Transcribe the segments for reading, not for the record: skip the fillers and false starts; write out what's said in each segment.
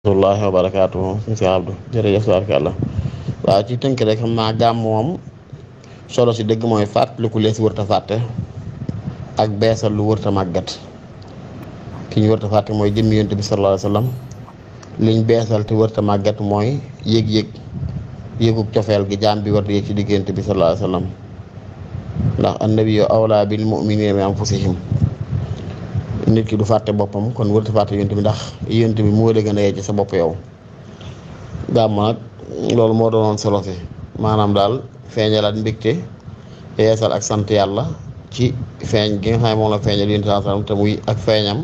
wallaahi wa barakaatuhu si Abdou jërëjëf tabaarkalla waaw ci tënk rek xam naa gàmm moom solo si dëgg mooy fàttaliku lees wërta fàtte ak beesal lu wërta màggat ki ñu wërta fàtte mooy jëmmi yonent bi sallallahu alayhi wa sallam liñ beesal te wërta màggat mooy yëgug cofeel gi jaam bi war di yëg ci diggante bi sallallahu alayhi wa sallam ndax annabiyyu awlaa bil mu'miniina min anfusihim nit ki du fàtte boppam kon wërta fàtte yonent bi ndax yonent bi moo la gën a yee ci sa bopp yow gàmm nag loolu moo doonoon solo si maanaam daal feeñalaat mbégte yeesal ak sant yàlla ci feeñ gi nga xam ne moom la feeñal yonent sallallahu alayhi wa sallam te muy ak feeñam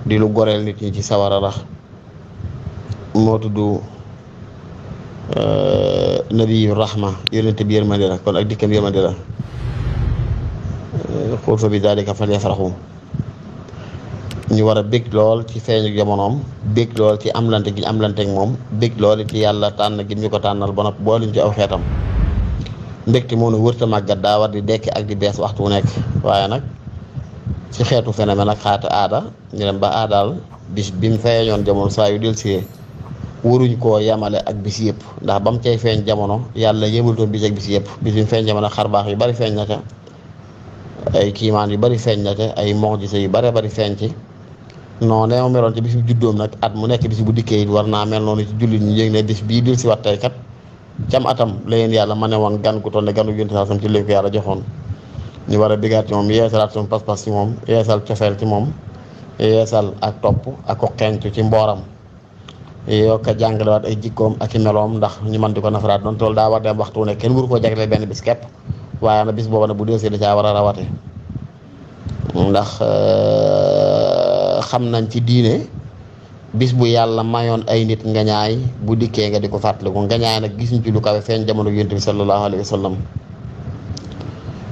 di lu goreel nit ñi ci sawara rax moo tudd nabiyu rahma yonent bi yërmande la kon ak dikkam yërmande la xul fa bi daalika falyafrahu ñu war a bég lool ci feeñu jamonoom bég lool ci amlante gi ñu amlanteek moom bég lool ci yàlla tànn gi ñu ko tànnal ba noppi booluñ ci aw xeetam mbégte moom nag wërta màggat daa war di dekki ak di bees waxtu wu nekk waaye nag ci xeetu phénomène ak xaati aada ñu dem ba aadaal bis bi mu feeñoon jamono saa yu dellusee waruñ koo yamale ak bis yëpp ndax ba mu cay feeñ jamono yàlla yëbaltoon bis ak bis yëpp bis bi mu feeñ jamono xar baax yu bari feeñ na ca ay kiimaan yu bari feeñ na ca ay mu'jiza yu bari feeñ ci non ne ma meloon ci bis bu juddoom nag at mu nekk bis bu dikkee it war naa mel noonu ci jullit ñi yëg ne bis bii dil si wat tey kat cam atam la leen yàlla ma ne woon gan gu toll ne ganu yonent sam ci leen ko yàlla joxoon ñu war a biggaat ci moom yeesalaat suñu pas-pas ci moom yeesal cofeel ci moom yeesal ak topp ak ko xeeñtu ci mbooram yokk a jàngalewaat ay jikkoom ak i meloom ndax ñu mën di ko nafaraat doon tool daa war dem waxtu ne kenn waru koo jagleel benn bis képp waaye nag bis booba nag bu dee da caa war a rawate ndax xam nañ ci diine bis bu yàlla mayoon ay nit ngañaay bu dikkee nga di ko fàttaliku ngañaay nag gis ñu ci lu kawe feeñ jamono yonent bi sallallahu alayhi wa sallam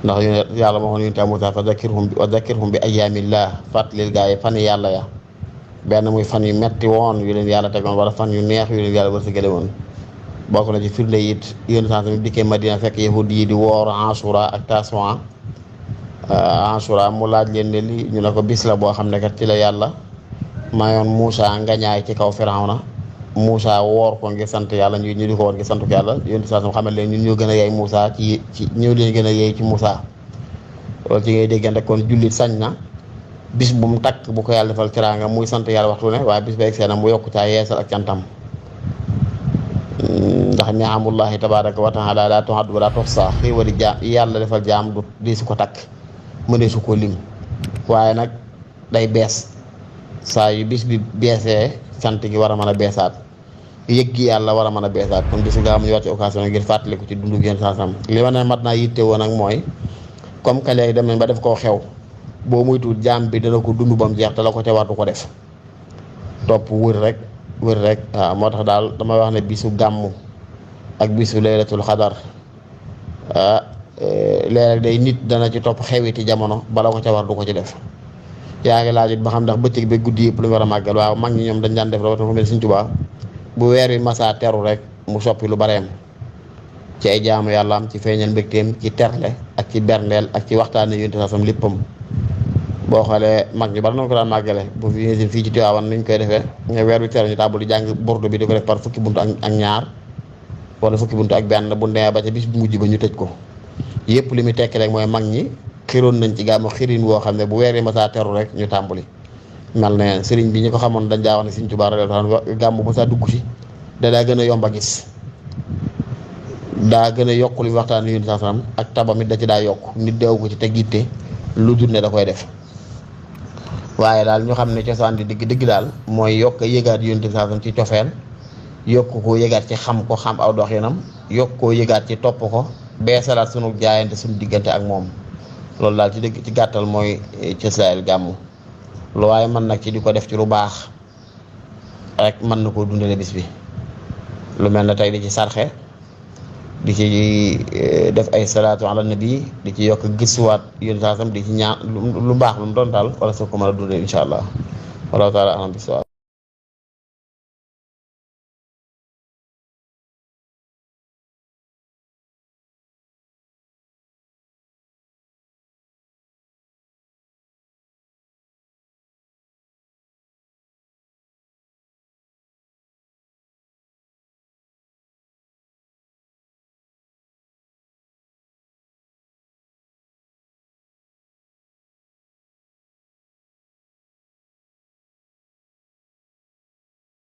ndax yàlla moo xoon yonent Muusaa fa zakkirhum bi ayyaamillah fàttalil gaa yi fan yàlla ya benn muy fan yu metti woon yu leen yàlla tegoon wala fan yu neex yu leen yàlla wërsëgale woon bokk na ci firnde it yonent tamit dikkee Madina fekk yahudi yi di woor Ashura ak Tasu'a Ashura mu laaj leen ne li ñu ne ko bis la boo xam ne kat ci la yàlla mayoon Muusaa ngañaay ci kaw Firawna Muusaa woor ko ngir sant yàlla ñu di ko woor ngir sant ko yàlla yonent saa sam xamal leen ñun ñoo gën a yey Muusaa ci ñoo leen gën a yey ci Muusaa loolu ci ngay déggante kon jullit sañ na bis bu mu takk bu ko yàlla defal teraanga muy sant yàlla waxtu ne waaye bis ba egg seen mu yokku caa yeesal ak cantam ndax ni'amullahi tabaraka wa taala laa tuhaddu wa laa tuhsaa xéewali jaam yàlla defal jaam du di su ko takk mënee su ko lim waaye nag day bees saa yu bis bi beesee sant gi war a mën a beesaat yëg gi yàlla war a mën a beesaat kon bisu nga xam ñu war ci occasion ngir fàttaliku ci dundu génn saasam li ma ne mat naa yitte woon ak mooy comme que léegi dem nañ ba def koo xew boo muytu jaam bi dana ko dund bam jeex te la ko ca war du ko def topp wër rek waaw moo tax daal damay wax ne bisu gàmmu ak bisu laylatul xadar léeg-léeg day nit dana ci topp xewiti jamono bala ko ca war du ko ci def yaa ngi laaj it ba xam ndax bëccëg ba guddi yëpp lu ñu war a màggal waaw mag ñi ñoom dañ daan def rawatina fu mel Sëriñ Tuubaa bu weer wi masaa teru rek mu soppi lu bareem ci ay jaamu yàlla am ci feeñal mbégteem ci terle ak ci berndeel ak ci waxtaane yonent saasam léppam boo xoolee mag ñi bari nañu ko daan màggale bu fii ci Tiwaawan niñ koy defee nga weer wi teru ñu tàmbali di jàng burdu bi di ko def par fukki buntu ak ñaar wala fukki buntu ak benn bu ndee ba ca bis bu mujj ba ñu tëj ko yëpp li muy tekki rek mooy mag ñi xiroon nañ ci gàmmu xirin woo xam ne bu weer yi masaa teru rek ñu tàmbali mel ne sëriñ bi ñi ko xamoon dañ daa wax ne Sëriñ Tuubaa radiyallaahu anhu gàmmu masaa dugg si daa gën a yomb a gis daa gën a yokk li waxtaan yu saasam ak tabamit da ci daa yokk nit deew ko ci teg yitte lu dul ne da koy def waaye daal ñu xam ne cosaan di digg daal mooy yokk yëgaat yonent bi saasam ci cofeel yokk koo yëgaat ci xam ko xam aw doxinam yokk koo yëgaat ci topp ko beesalaat sunu jaayante sunu diggante ak moom loolu daal ci dëgg ci gàttal mooy cëslaayal gàmmu lu waaye mën nag ci di ko def ci lu baax rek mën na koo dundale bis bi lu mel ne tey di ci sarxe di ci def ay salaatu ala nabi di ci yokk gëstuwaat yéen saasam di ci ñaan lu baax lu mu doon daal wala soo ko mën a dundee incha allah wallahu taala alam bi